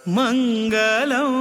మంగళం.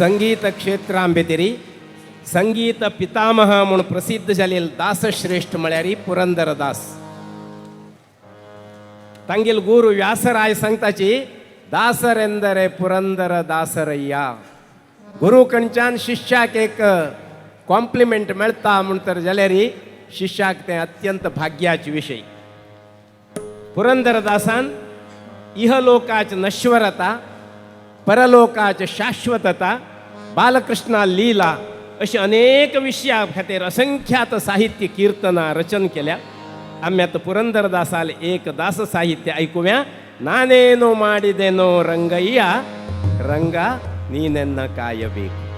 संगीत क्षेत्रां भितरी संगीत पितामह म्हूण प्रसिद्ध जालेले दासश्रेश्ठ म्हळ्यार पुरंदरदास. तांगेल गुरू व्यासराय सांगताची दासरेंदरे पुरंदर दासरय्या. गुरू कडच्यान शिष्याक एक कॉम्प्लिमेंट मेळटा म्हूण तर जाल्यार शिष्याक तें अत्यंत भाग्याचे विशय. पुरंदरदासान इहलोकाच नश्वरता, परलोकाच शाश्वतता, बालकृष्णा लीला अशी अनेक विशया खातीर असंख्यात साहित्य कीर्तनां रचन केल्या. आमी आतां पुरंदरदासाल एक दास साहित्य आयकुया. ನಾನೇನು ಮಾಡಿದೆನೋ ರಂಗಯ್ಯ, ರಂಗ ನೀನೆನ್ನ ಕಾಯಬೇಕು.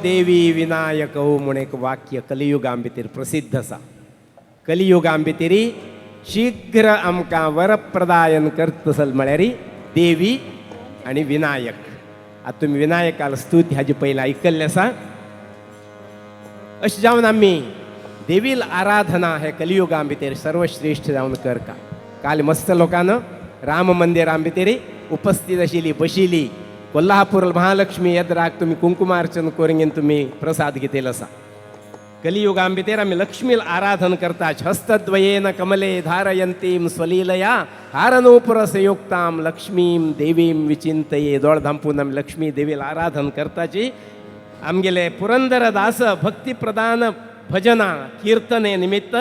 देवी विनायकौ म्हूण एक वाक्य कलियुगां भितर प्रसिद्ध आसा. कलियुगां भितरी शीघ्र आमकां वरप्रदायन करतसल म्हळ्यार देवी आनी विनायक. आतां तुमी विनायकाल स्तुती हाजे पयलीं आयकल्लें आसा. अशें जावन आमी देवील आराधना हे कलियुगां भितर सर्वश्रेश्ठ जावन करता. काल मस्त लोकांना राम मंदिरां भितर उपस्थित आशिल्ली बशिल्ली कोल्हापूर महालक्ष्मी येद्राक तुमी कुंकुमार्चन करून तुमी प्रसाद घेतलेलो आसा. कलियुगां भितर आमी लक्ष्मील आराधन करतात. हस्तद्वयेन कमले धारयंतीम स्वलीलया हारनूपुर संयुक्ताम लक्ष्मीम देवीम विचिंतये. दोळ धांपून आमी लक्ष्मी देवील आराधन करताची. आमगेले पुरंदर दास भक्ती प्रधान भजना कीर्तने निमित्त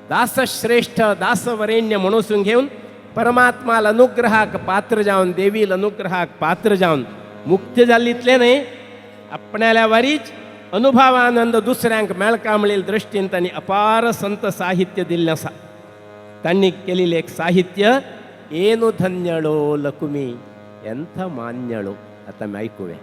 दासश्रेष्ठ दासवरेण्य म्हणून घेवन परमात्माल अनुग्रहाक पात्र जावन देवील अनुग्रहाक पात्र जावन मुक्त जाल्ली इतलें न्हय, आपणाल्या वारीच अनुभवानंद दुसऱ्यांक मेळका म्हणील दृश्टीन तांणी अपार संत साहित्य दिल्लें आसा. तांणी केलेलें एक साहित्य ಏನು ಧನ್ಯಳೋ ಲಕುಮಿ ಎಂಥ ಮಾನ್ಯಳು. आतां आमी आयकुया.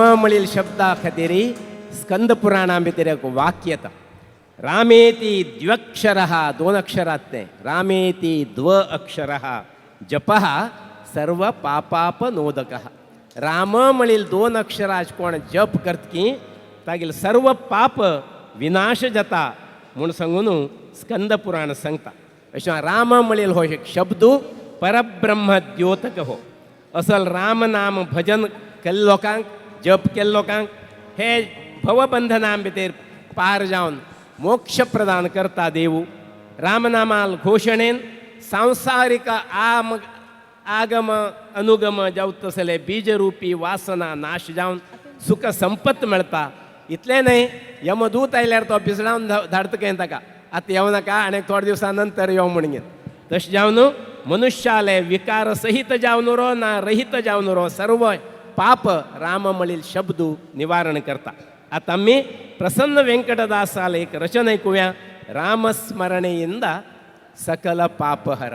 राम म्हणील शब्दा खातीर स्कंद पुराणा भितर एक वाक्य येता, रामेती द्व्यक्षर, दोन अक्षरात तें, रामेती द्व अक्षर जपः सर्व पापापनोदक. राम म्हणील दोन अक्षराज कोण जप करत की तागेल सर्व पाप विनाश जाता म्हूण सांगून स्कंद पुराण सांगता. अशें राम म्हणील हो एक शब्द परब्रह्म द्योतक हो. असल राम नाम भजन केल्ले लोकांक, जप केल्ले लोकांक हे भवबंधना भितर पार जावन मोक्ष प्रदान करता देवू. रामनामाल घोशणेन सांसारिक आम आगम अनुगम जावत तसले बीजरूपी वासना नाश जावन सुख संपत मेळटा. इतलें न्हय, यमदूत आयल्यार तो भिसडावन धाडटा खंय ताका, आतां येवं नाका आनी थोड्या दिवसां नंतर यो म्हणून. तशें जावन मनुष्याले विकार सहित जावन रो ना रहित जावन रो सर्व पाप राम म्हणील शब्द निवारण करता. आतां आमी प्रसन्न वेंकटदासाल एक रचना ऐकूया, रामस्मरणेಯಿಂದ सकल पापहर.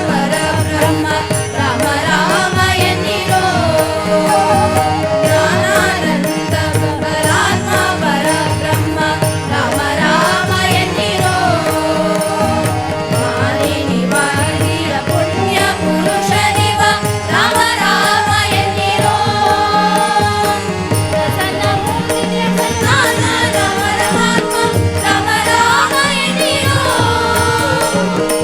ಪರಬ್ರಹ್ಮ ರಾಮ ರಾಮ ಎನ್ನಿರೋ. ಜ್ಞಾನಾನಂದ ಪರಾತ್ಮ ಪರಬ್ರಹ್ಮ ರಾಮ ರಾಮ ಎನ್ನಿರೋ. ಮಾಲಿನಿ ವಾರಿಯ ಪುಣ್ಯ ಪುರುಷನಿವ ರಾಮ ರಾಮ ಎನ್ನಿರೋ. ಪ್ರಸನ್ನ ಮೂರ್ತಿ ಪ್ರಸನ್ನ ರಾಮ ಪರಮಾತ್ಮ ರಾಮ ರಾಮ ಎನ್ನಿರೋ.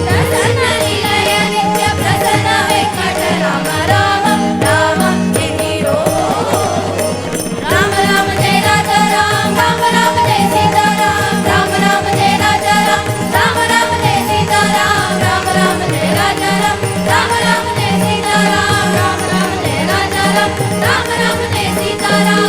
ಪ್ರಸನ್ನ ನಿಲಯ ನಿತ್ಯ ಪ್ರಸನ್ನ ವೆಂಕಟ ರಾಮ ರಾಮ ರಾಮ ಎನ್ನಿರೋ. ರಾಮ ರಾಮ ಜಯ ರಾಜ ರಾಮ ರಾಮ ರಾಮ ಜಯ ಸೀತಾರಾಮ ರಾಮ ರಾಮ ಜಯ ರಾಜ ರಾಮ ರಾಮ ರಾಮ ಜಯ ಸೀತಾರಾಮ ರಾಮ ರಾಮ ಜಯ ರಾಜ ರಾಮ ರಾಮ ರಾಮ ಜಯ ಸೀತಾರಾಮ ರಾಮ ರಾಮ ಜಯ ರಾಜ ರಾಮ ರಾಮ ರಾಮ ಜಯ ಸೀತಾರಾಮ.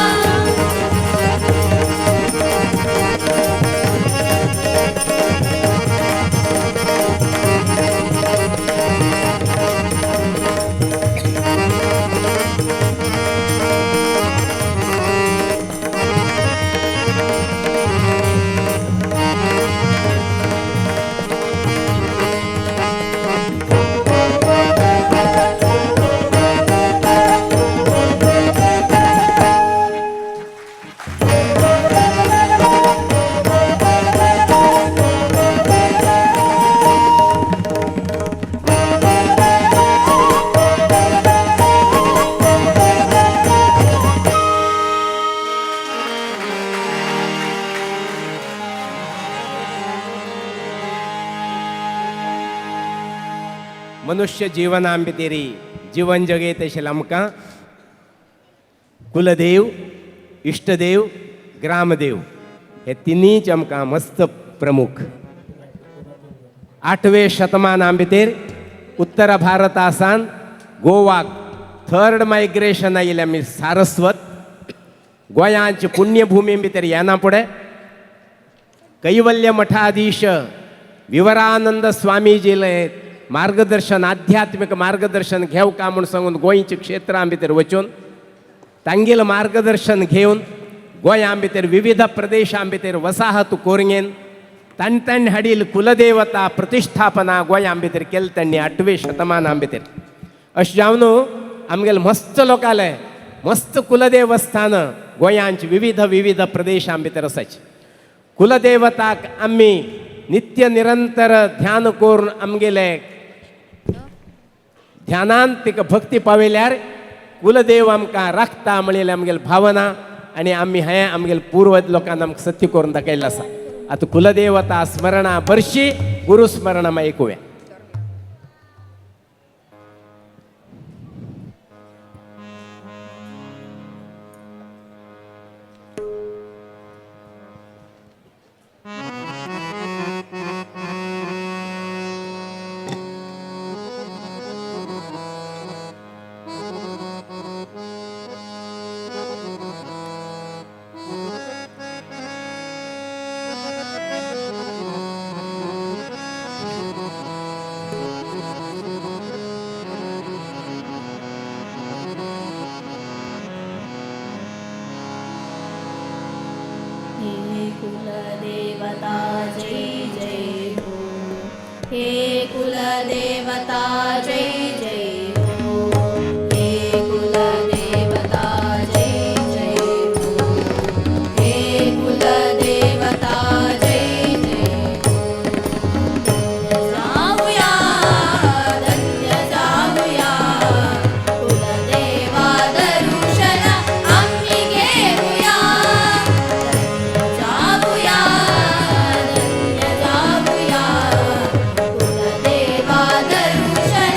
मनुष्य जीवना भितरी जीवन जगयत आशिल्लें आमकां कुलदेव, इश्टदेव, ग्रामदेव हे तिनूच आमकां मस्त प्रमुख. आठवे शतमाना भितर उत्तर भारतासान गोवाक थर्ड मायग्रेशन आयिल्लें आमी सारस्वत. गोंयांची पुण्यभुमी भितर येना फुडें कैवल्य मठाधीश विवरानंद स्वामीजीले मार्गदर्शन, आध्यात्मिक मार्गदर्शन घेवका म्हूण सांगून गोंयच्या क्षेत्रां भितर वचून तांगेलें मार्गदर्शन घेवन गोंयां भितर विविध प्रदेशां भितर वसाहत कोरगेन ताण ताण हाडील कुलदेवता प्रतिष्ठापना गोंयां भितर केल तांणी आठवे शतमाना भितर. अशें जावन आमगेले मस्त लोकाले मस्त कुलदेवस्थान गोंयांचे विविध विविध प्रदेशां भितर आसाची. कुलदेवताक आमी नित्य निरंतर ध्यान करून आमगेले ध्यानान तिका भक्ती पावयल्यार कुलदेव आमकां राखता म्हणलेली आमगेली भावना आनी आमी हें आमगेले पुर्वज लोकांक आमकां सत्य करून दाखयल्लें आसा. आतां कुलदेवता स्मरणा बरशी गुरुस्मरणा मागीर आयकुया. हे कुलदेवता जय जय हो, हे कुलदेवता जय जय हो, हे कुलदेवता जय जय हो, हे कुलदेवता जय जय हो. जाऊया धन्य जाऊया कुलदेवा दर्शन आम्ही घेऊया. जाऊया धन्य जाऊया कुलदेवा दर्शन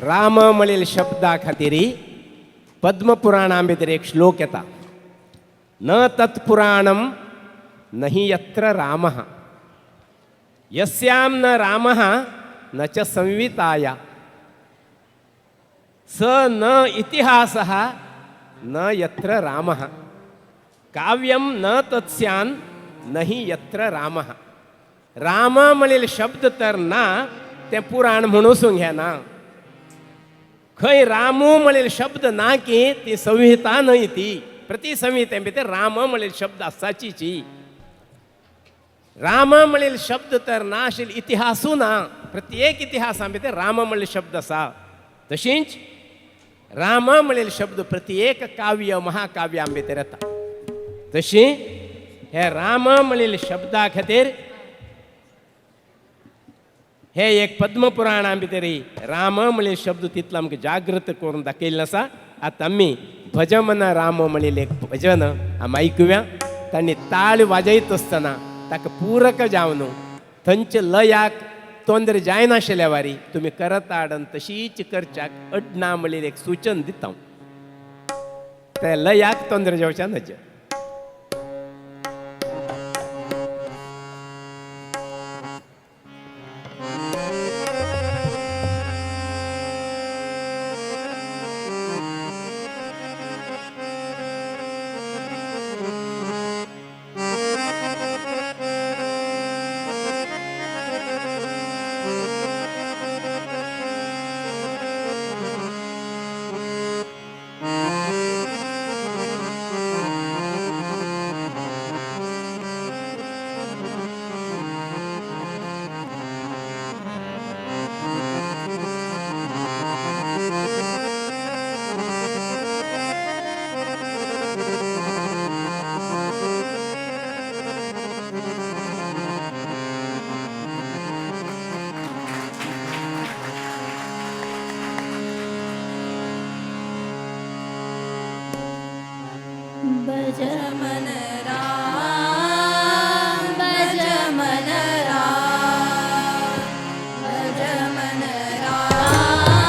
राम म्हणिल्ल्या शब्दा खातीर पद्मपुराणा भितर एक श्लोक येता, न तत्पुराणम नहि यत्र रामः यस्यां न रामः न च संविताया स न इतिहासः न यत्र रामः काव्यं न तत्स्यान् नहि यत्र रामः. राम म्हणिल्ले शब्द तर ना तें पुराण म्हणून घेना. खंय रामू म्हणिल्ले शब्द ना की ती संहिता न्हय, ती प्रति संहिते भितर राम म्हणिल्ले शब्द आसाचीची. राम म्हणिल्ले शब्द तर ना आशिल्ले इतिहासूय ना. प्रत्येक इतिहासा भितर राम म्हणिल्ले शब्द आसा. तशींच राम म्हणिल्ले शब्द प्रत्येक काव्य महाकाव्यां भितर येता. तशी हे राम म्हणिल्ले शब्दा खातीर हे एक पद्मपुराणा भितर राम म्हणिल्ले शब्द तितलो आमकां जागृत करून दाखयल्लो आसा. आतां आमी भजमन राम म्हणिल्लें एक भजन आमी आयकुया. तांणी ताळ वाजयत आसतना ताका पूरक जावन थंयचे लयाक तोंदर जायनाशिल्ल्या वारी तुमी करत आडन तशीच करच्याक अडना म्हणिल्लें एक सूचन दिता. ते लयाक तोंदर जावच्या नज. भज मन राम, भज मन राम, भज मन राम,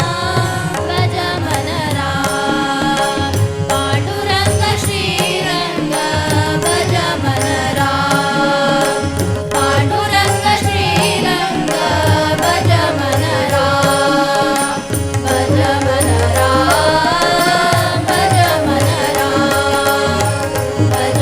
भज मन राम, पांडुरंग श्रीरंग भज मन राम, पांडुरंग श्रीरंग भज मन राम, भज मन राम, भज मन राम, भज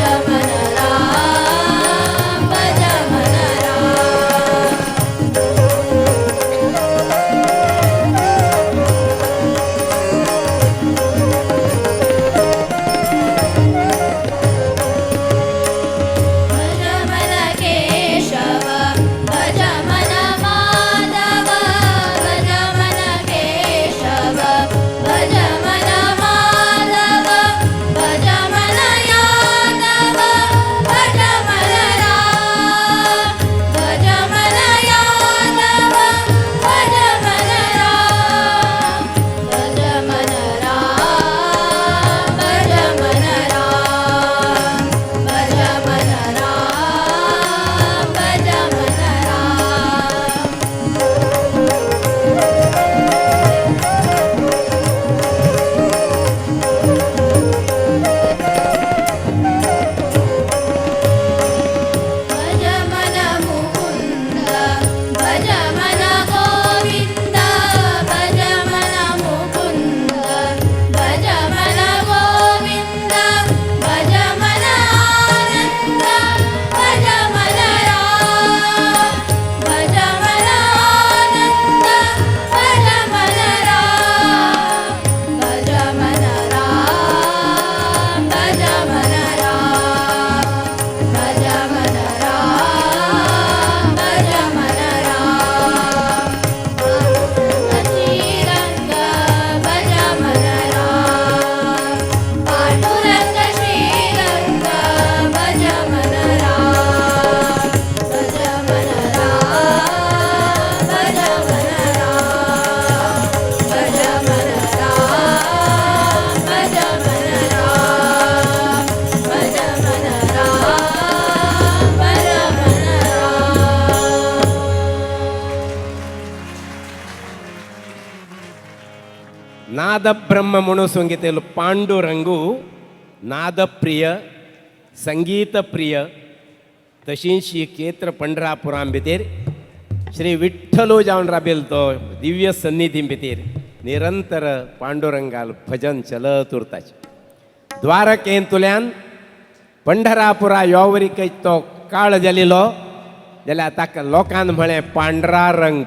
नादब्रह्म म्हणून संगीतेलो पांडुरंगू नादप्रिय संगीतप्रिय तशींच ही क्षेत्र पंढरापुरां भितर श्री विठ्ठलो जावन राबेल तो दिव्य सन्निधी भितर निरंतर पांडुरंगाल भजन चलत उरताचे. द्वारकेंतुल्यान पंढरापुरा योवरीक तो काळ जालिलो जाल्यार ताका लोकान म्हळें पांढरा रंग,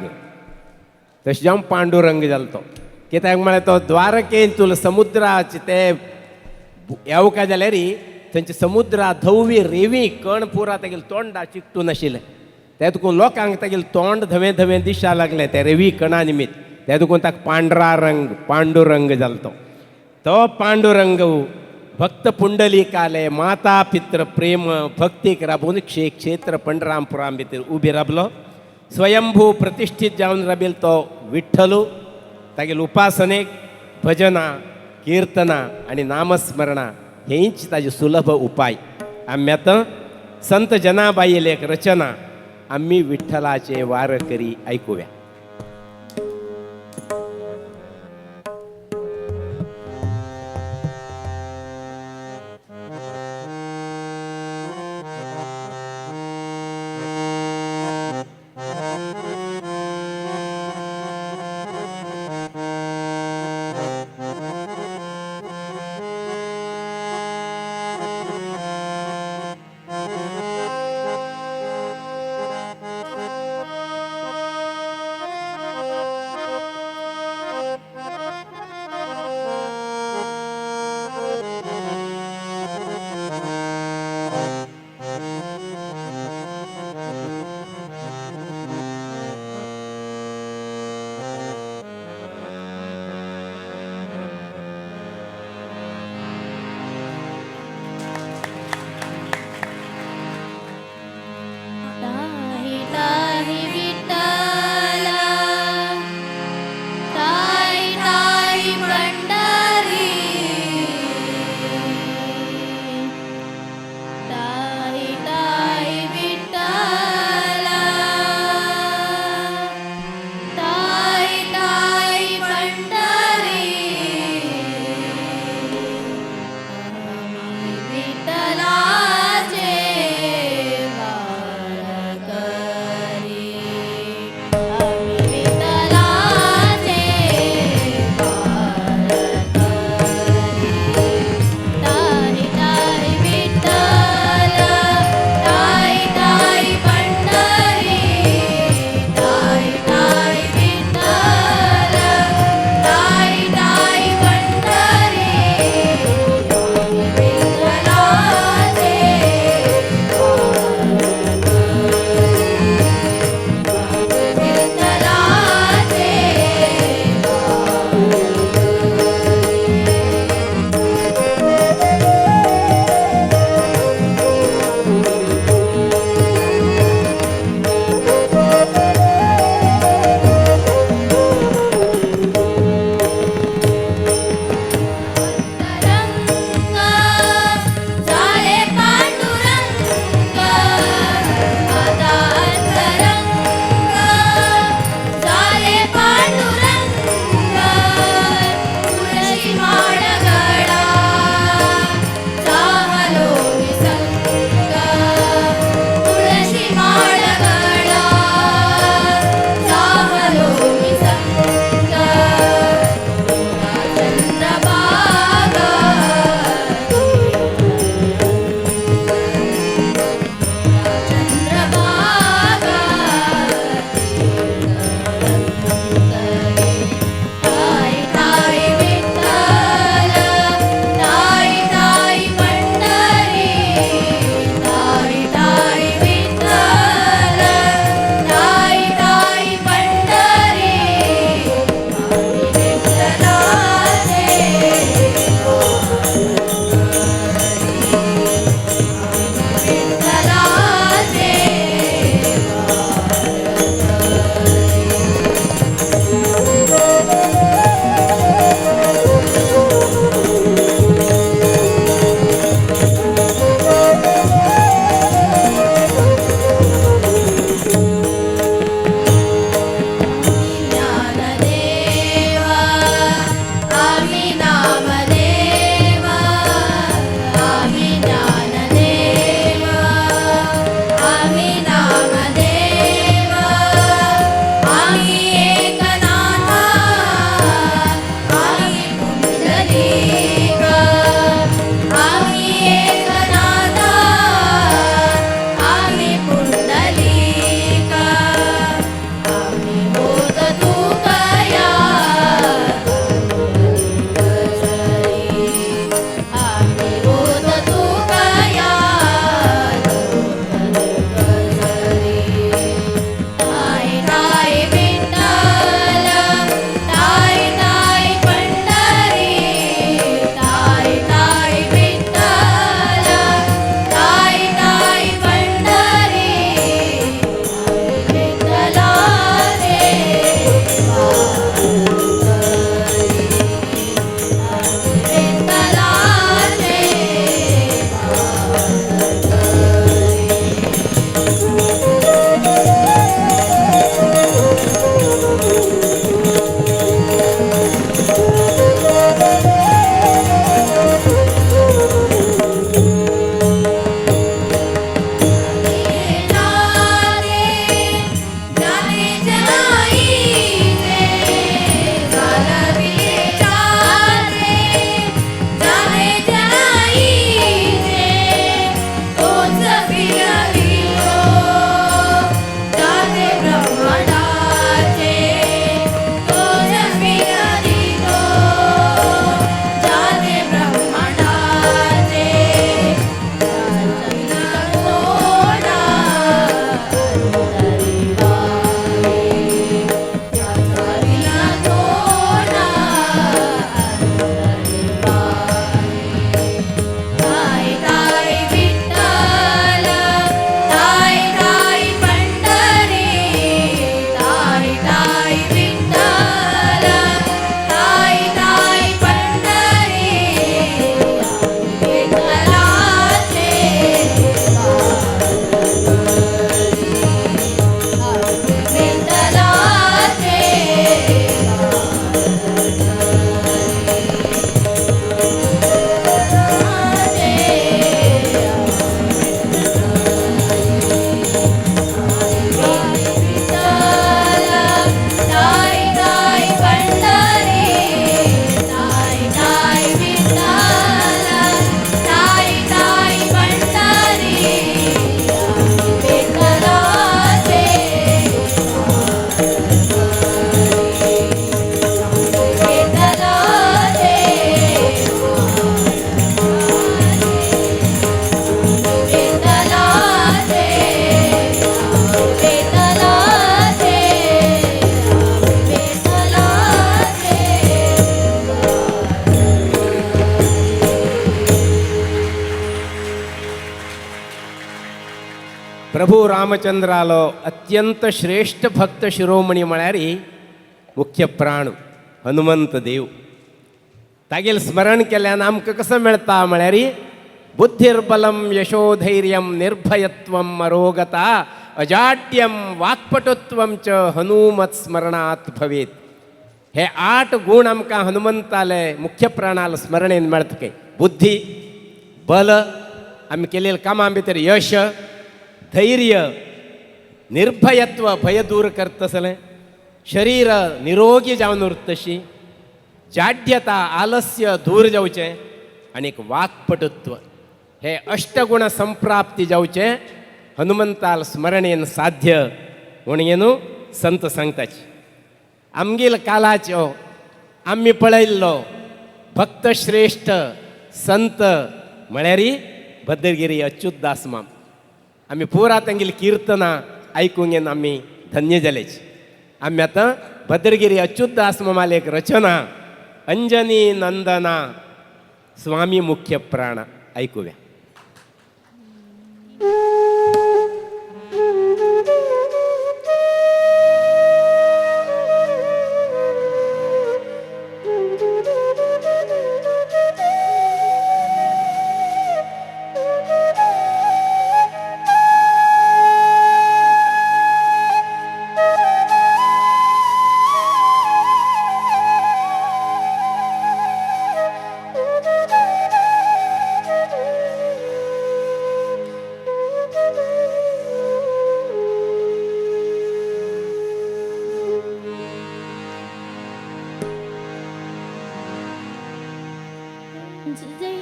तशें जावन पांडुरंग जालो तो. कित्याक म्हळ्यार तो द्वारकेंतूल समुद्राचे ते येवका जाल्यार थंयचे समुद्रा धवी रेवी कण पुरा तागेले तोंडा चिकटून आशिल्लें. ते तुकून लोकांक तागेलें तोंड धवें धवें दिशा लागलें ते रेवी कणा निमित्त. ते तुकून ताका पांढरा रंग पांडुरंग जालो तो. तो पांडुरंग भक्त पुंडलिकाले माता पित्र प्रेम भक्तीक राबून क्षेत्र पंढरापुरा भितर उबी राबलो. स्वयंभू प्रतिष्ठित जावन राबेल तो विठ्ठलू तागेले उपासनेक भजना कीर्तना आनी नामस्मरणा हेंच ताजे सुलभ उपाय. आमी आतां संत जनाबाईले एक रचना आमी विठ्ठलाचे वारकरी आयकुया. प्रभू रामचंद्रालो अत्यंत श्रेष्ठ भक्त शिरोमणी म्हळ्यार मुख्य प्राण हनुमंत देव. तागेल स्मरण केल्यान आमकां कसो मेळटा म्हळ्यार बुद्धिर्बलम यशोधैर्यं निर्भयत्वम अरोगता अजाड्यं वाक्पटुत्वं च हनुमत स्मरणात भवेत. हे 8 गुण आमकां हनुमंताले मुख्य प्राणाल स्मरणेन मेळटा. काय बुद्धी, बल, आमी केलेल्या कामां भितर यश, धैर्य, निर्भयत्व, भय दूर करतसलें, शरीर निरोगी जावन उरतशी, जाड्यता आलस्य दूर जावचें आनी एक वाक्पटुत्व, हे अष्टगुण संप्राप्ती जावचें हनुमंताल स्मरणेन साध्य म्हणून संत सांगताची. आमगेल कालाच्यो आमी पळयल्लो भक्तश्रेष्ठ संत म्हळ्यार भद्रगिरी अच्युतदास माम. आमी पुरा तांगेली किर्तनां आयकूंक येवन आमी धन्य जालेच. आमी आतां भद्रगिरी अच्युतदास मामाली एक रचना अंजनी नंदना स्वामी मुख्य प्राण आयकुया. जय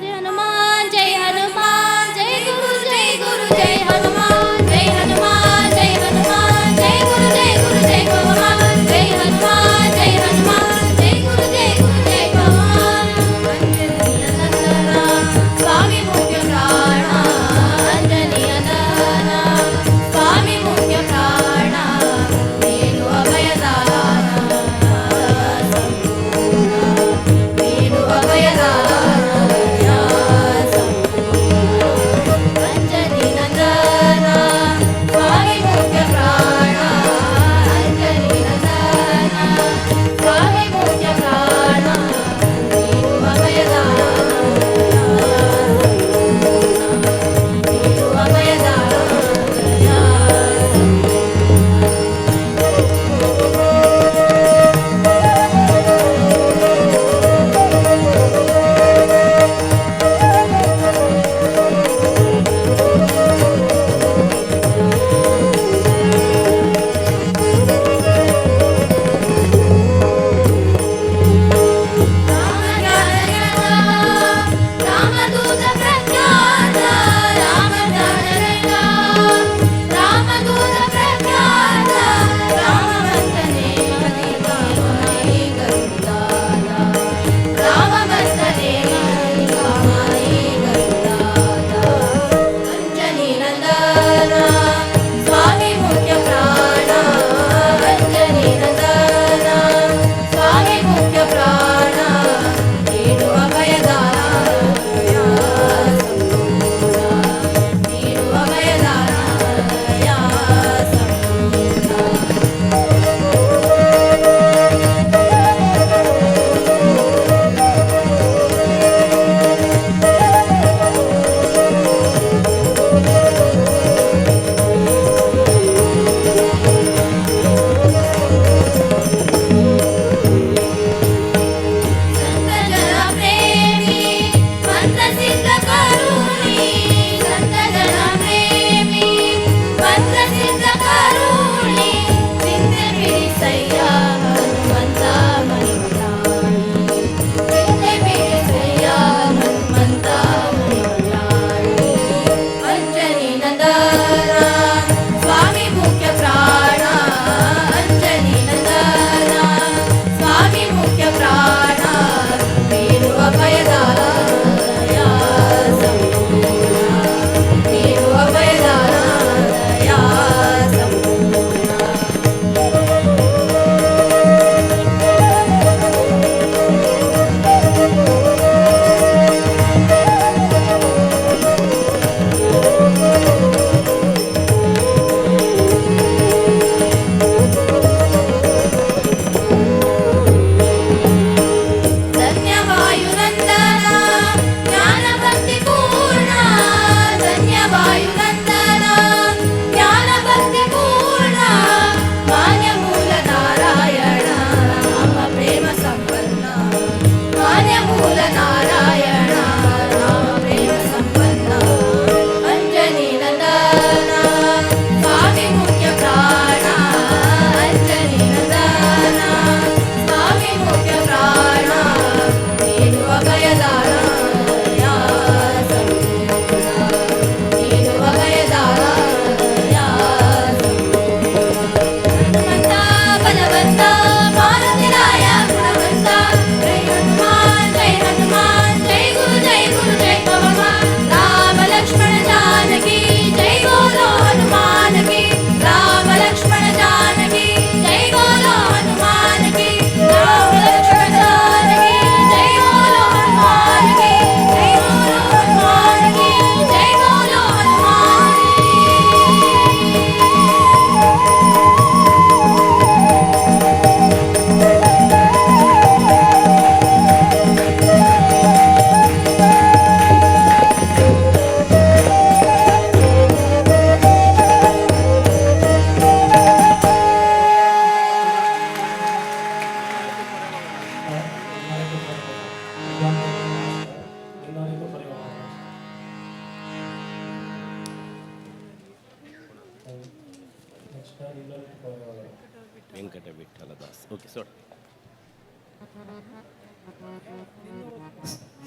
जय हनुमान, जय हनुमान, जय गुरु, जय गुरु, जय हनुमान, जय हनुमान, जय हनुमान, जय गुरु, जय गुरु, जय भगवान, जय हनुमान, जय हनुमान, जय गुरु, जय गुरु, जय भगवान. अंजनी नंदना स्वामी मुख्य प्राणा, अंजनी नंदना स्वामी मुख्य प्राणा, वेणु अभयदाना वेणु अभयदाना अंजनी नंदना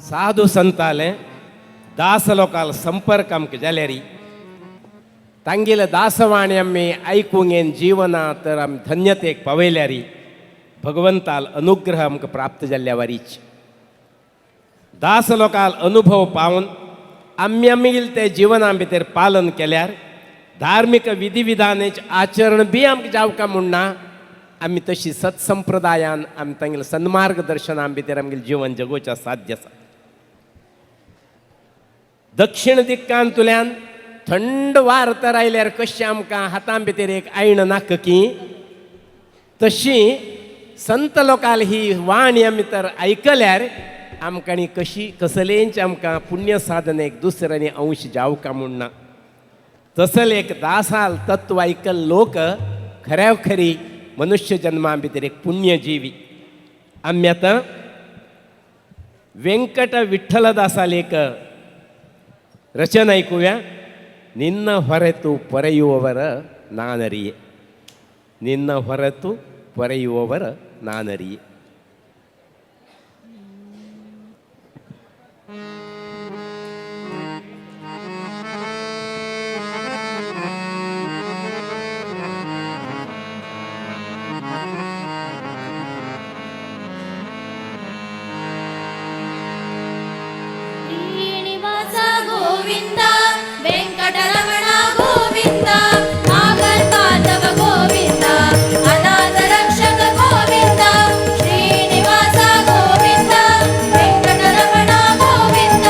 साधू संताले दास लोकाल संपर्क आमकां जाल्यारी तांगेले दासवाणी आमी आयकूंक येन जीवना तर आमी धन्यतेक पावयल्यारी भगवंताल अनुग्रह आमकां प्राप्त जाल्ल्या वारीच दास लोकाल अनुभव पावन आमी आमगेले ते जिवना भितर पालन केल्यार धार्मीक विधी विधानाचें आचरण बी आमकां जावका म्हूण ना आमी तशी सत्संप्रदायान आमी तांगेले सन्मार्ग दर्शना भितर आमगेलें जीवन जगोवचें साध्य आसा. दक्षिण दिक्कांतल्यान थंड वार तर आयल्यार कशें आमकां हातां भितर एक आयण नाका की तशी संत लोकाल ही वाणी आमी तर आयकल्यार आमकां आनी कशी कसलेंच आमकां पुण्य साधनेक दुसऱ्यांनी अंश जावका म्हूण ना. तसले एक दासाल तत्व आयकल लोक खऱ्या खरी मनुष्य जन्मा भितर एक पुण्यजीवी. आमी आतां वेंकट विठ्ठलदासाल एक रचना ऐकूया. ನಿನ್ನ ಹೊರತು ಪೊರೆಯುವವರ ನಾನರಿಯೆ, ನಿನ್ನ ಹೊರತು ಪೊರೆಯುವವರ ನಾನರಿಯೆ. ಶ್ರೀನಿವಾಸ ಗೋವಿಂದ ವೆಂಕಟರಮಣ ಗೋವಿಂದ ನಾಗರ್ಪಾದವ ಗೋವಿಂದ ಅನಾಥ ರಕ್ಷಕ ಗೋವಿಂದ ಶ್ರೀನಿವಾಸ ಗೋವಿಂದ ವೆಂಕಟರಮಣ ಗೋವಿಂದ.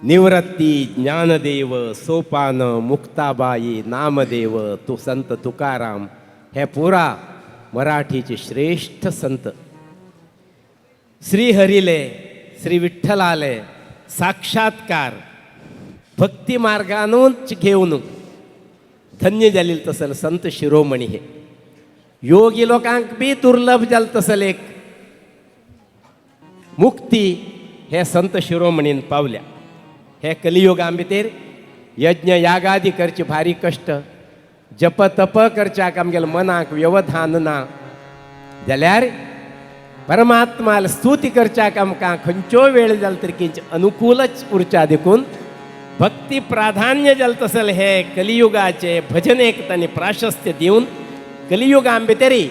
निवृत्ती, ज्ञानदेव, सोपान, मुक्ताबाई, नामदेव, तू संत तुकाराम हे पुरा मराठीचे श्रेष्ठ संत. श्रीहरीले, श्री विठ्ठलाले साक्षात्कार भक्ती मार्गानूच घेवन धन्य जालेले तसल संत शिरोमणी. हे योगी लोकांक बी दुर्लभ जाल तसल एक मुक्ती हे संत शिरोमणीन पावल्या. हे कलियुगा भितर यज्ञ यागादी करचे भारी कश्ट, जप तप करच्याक आमगेल्या मनाक व्यवधान ना जाल्यार परमात्माल स्तुती करच्याक आमकां खंयचो वेळ जाल तरी किंच अनुकूलच उरच्या. देखून भक्ती प्राधान्य जाल तसल हे कलियुगाचे भजनेक तांणी प्राशस्त्य दिवन कलियुगां भितरी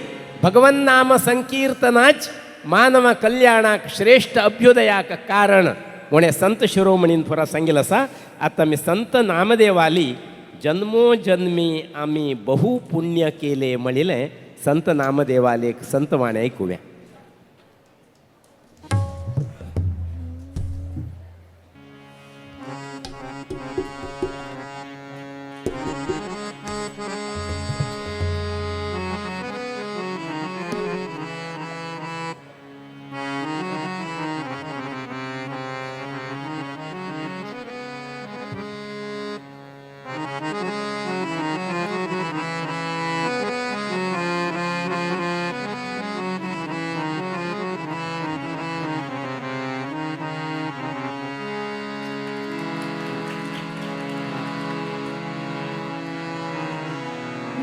भगवन नाम संकीर्तनाच मानव कल्याणाक, श्रेष्ठ अभ्युदयाक कारण म्हणे संत शिरोमणीन पुरा सांगितलं आसा. आतां आमी संत नामदेवाली जन्मोजन्मी आमी बहु पुण्य केले म्हणिल्लें संत नामदेवाले एक संतवाणी ऐकूया.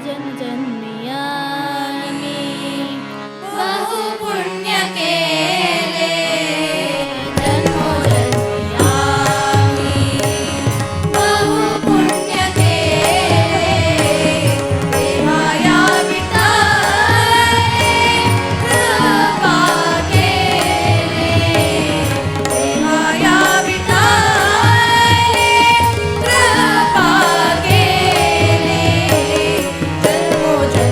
जन्मजन्मी आम्ही बहु पुण्य केले, जन्मोजन्मी आम्ही बहु पुण्य केले, तेव्हा या विठ्ठले कृपा केली, तेव्हा या विठ्ठले कृपा केली, जन्मोजन्मी.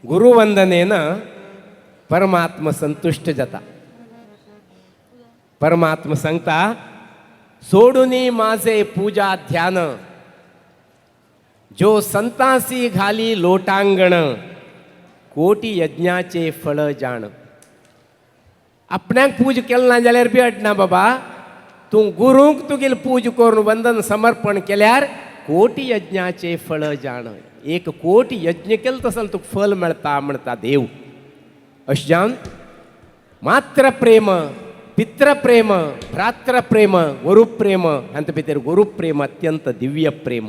गुरुवंदनेन परमात्म संतुश्ट जाता. परमात्म सांगता सोडूनी माझे पूजा ध्यान, जो संतासी घाली लोटांगण, कोटी यज्ञाचे फळ जाण. आपणाक पूज केलें ना जाल्यार बी अडना बाबा, तूं गुरूंक तुगेली पूज करून वंदन समर्पण केल्यार कोटी यज्ञाचे फळ जाण. एक कोटी यज्ञ केलें तसो तुका फल मेळटा म्हणटा देव. अशें जावन मात्रप्रेम, पितृप्रेम, भ्रातृप्रेम, गुरुप्रेम हांचे भितर गुरुप्रेम अत्यंत दिव्य प्रेम.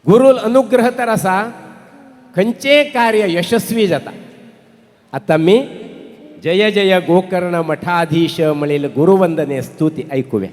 गुरुल अनुग्रह तर आसा खंयचें कार्य यशस्वी जाता. आतां आमी जय जय गोकर्ण मठाधीश म्हणलेली गुरुवंदने स्तुती ऐकूया.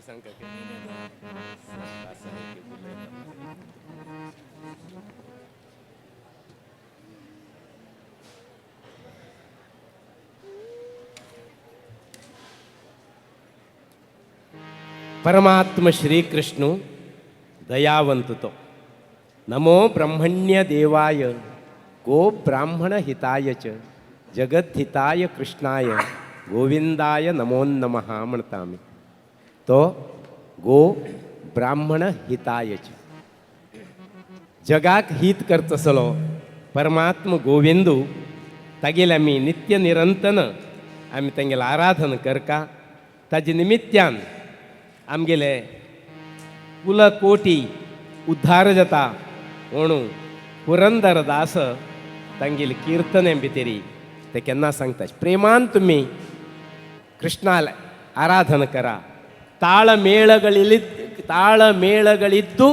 सांगता. ಪರಮಾತ್ಮ ಶ್ರೀಕೃಷ್ಣ ದಯಾವಂತುತೋ. ನಮೋ ಬ್ರಹ್ಮಣ್ಯ ದೇವಾಯ ಗೋ ಬ್ರಾಹ್ಮಣ ಹಿತಾಯ ಚ जगद्धिताय कृष्णाय गोविंदाय नमो नमः म्हणता आमी. तो गो ब्राह्मण हिताय च, जगाक हित करतसलो परमात्म गोविंदू तागेले आमी नित्य निरंतन आमी तांगेलें आराधन करका. ताजे निमित्यान आमगेले कुलकोटी उद्धार जाता म्हणून पुरंदर दास तांगेले कीर्तने भितरी ते केन्ना सांगता, प्रेमान तुमी कृष्णाला आराधन करा. ತಾಳಮೇಳಗಳಿದ್ದು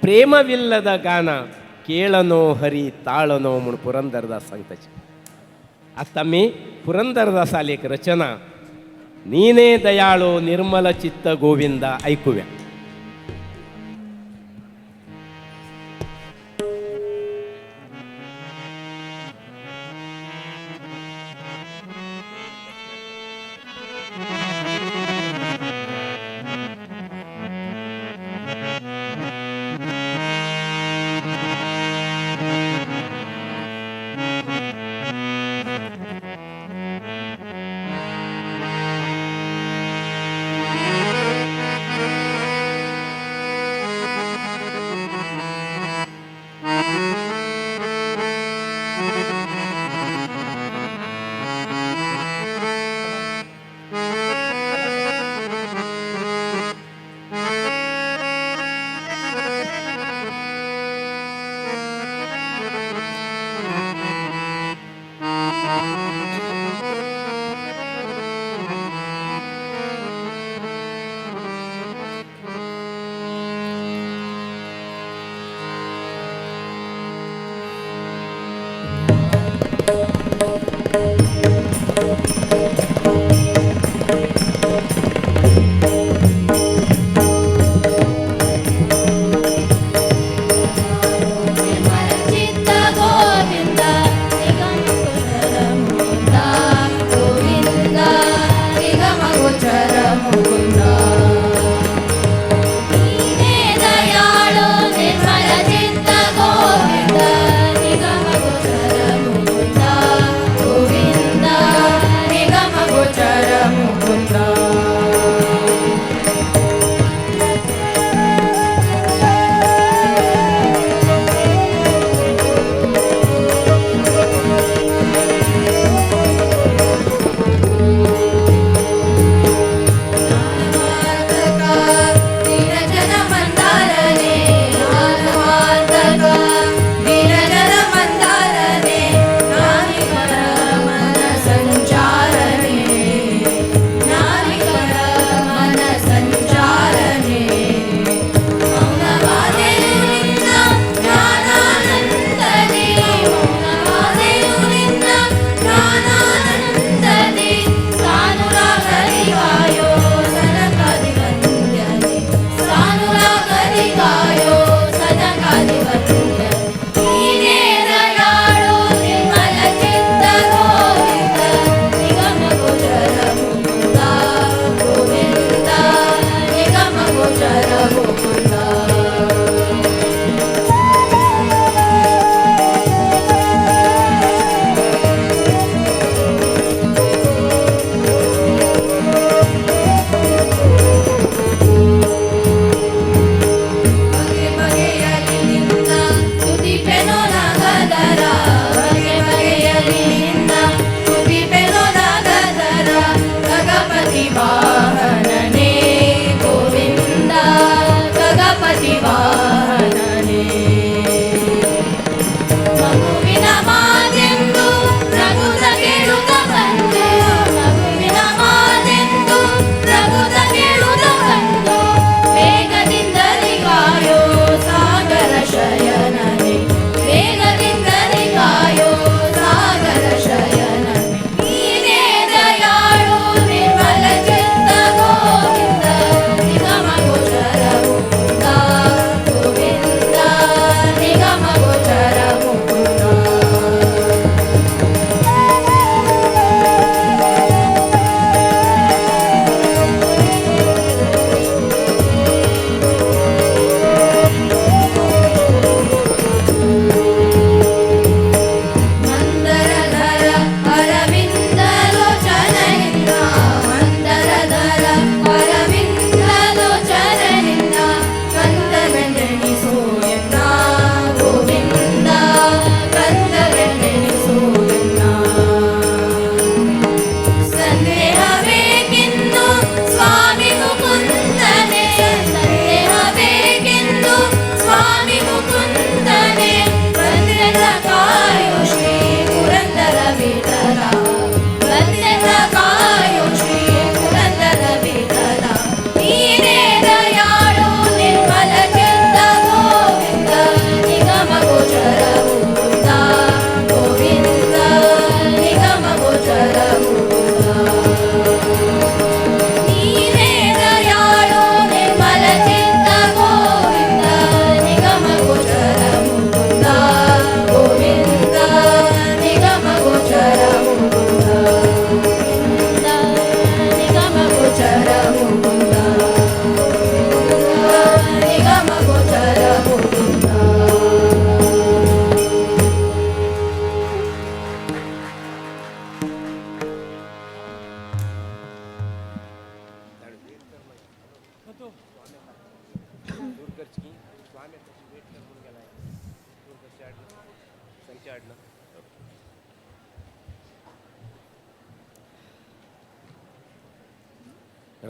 ಪ್ರೇಮವಿಲ್ಲದ ಗಾನ ಕೇಳನೋ ಹರಿ ತಾಳನೋ म्हूण पुरंदरदास सांगता. आतां आमी पुरंदरदासाली एक रचना नीने दयाळो निर्मल चित्त गोविंद ऐकूया.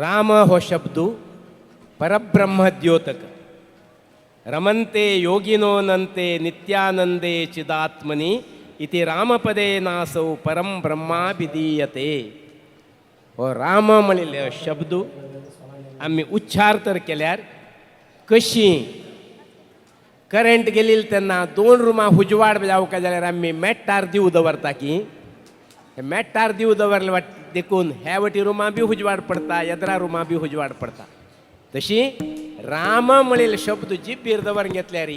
राम हो शब्द परब्रह्म द्योतक. रमन्ते योगिनोनन्ते नित्यानंदे चिदात्मनि इति रामपदे नासौ परम ब्रह्माभिधीयते. हो राम म्हणिल्ले शब्द आमी उच्चार तर केल्यार कशी करंट गेली तेन्ना दोन रुमां उजवाड जावंक जाल्यार आमी मेट्टार दिव दवरता की हे मेट्टार दिव दवरले वाट देखून ह्या वटी रुमां बी उजवाड पडता, येद्रा रुमां बी उजवाड पडता. तशी राम म्हणिल्ले शब्द जिबीर दवर घेतल्यार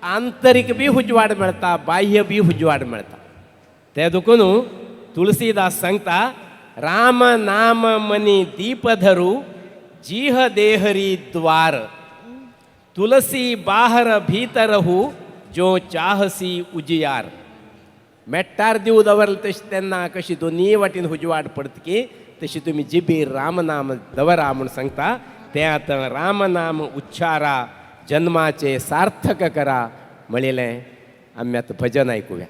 आंतरीक बी उजवाड मेळटा, बाह्य बी उजवाड मेळटा. ते देखून तुळसीदास सांगता, राम नाम मनी दीप धरू जीह देहरी द्वार, तुलसी बाहर भीतरहू जो चाहसी उजियार. मेट्टार दिव दवरले तशें तेन्ना कशी दोनीय वाटेन उजवाड पडत की तशी तुमी जिबीर रामनाम दवरा म्हूण सांगता. तें आतां रामनाम उच्चारा जन्माचे सार्थक करा म्हणिल्लें आमी आतां भजन आयकुया.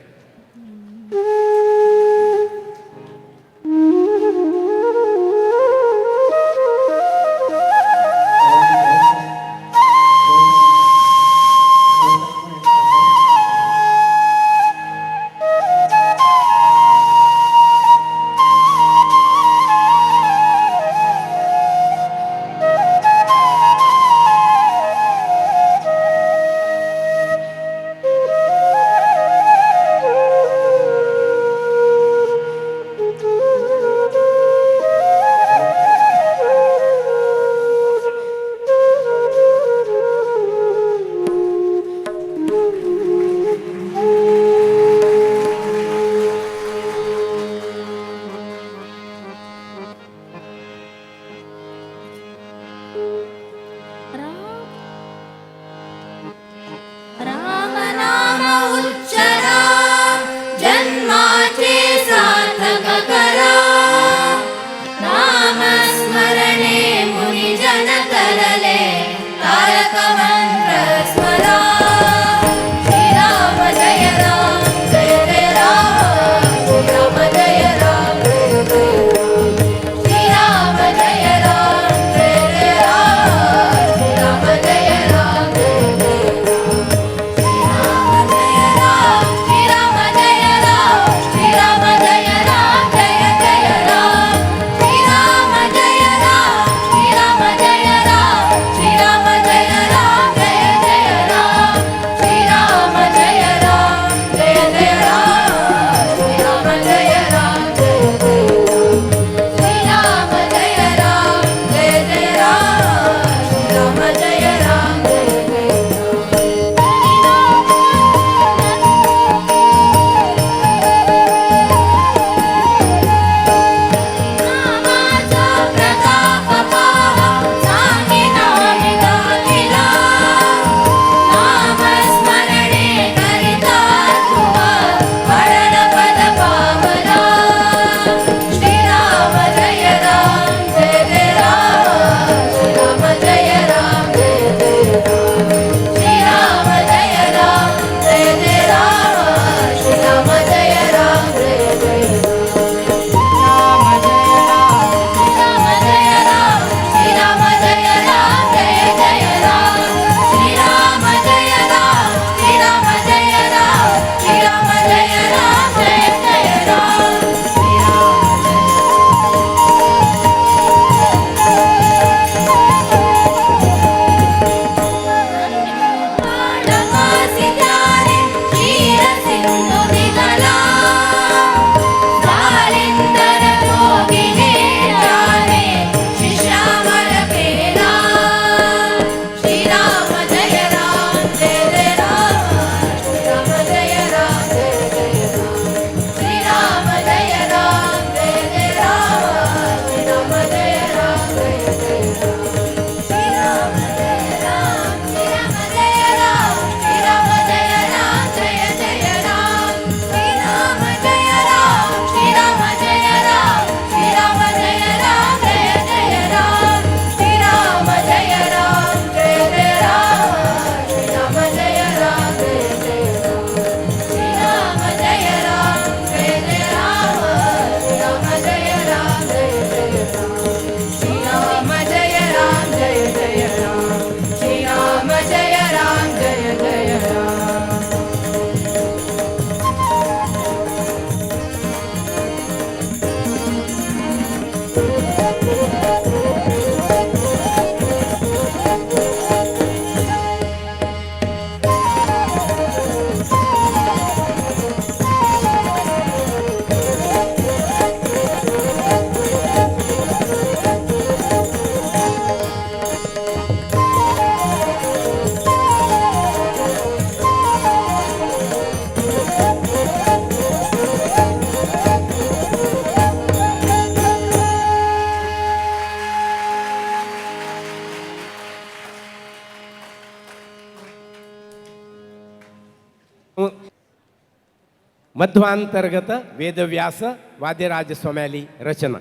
मध्वांतर्गत वेदव्यास वाद्यराज स्वाम्याली रचना.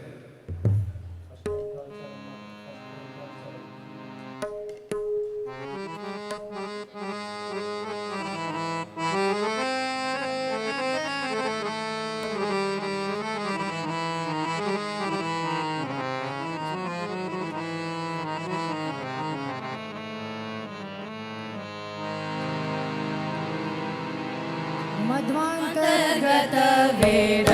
मध्वांतर्गत वेद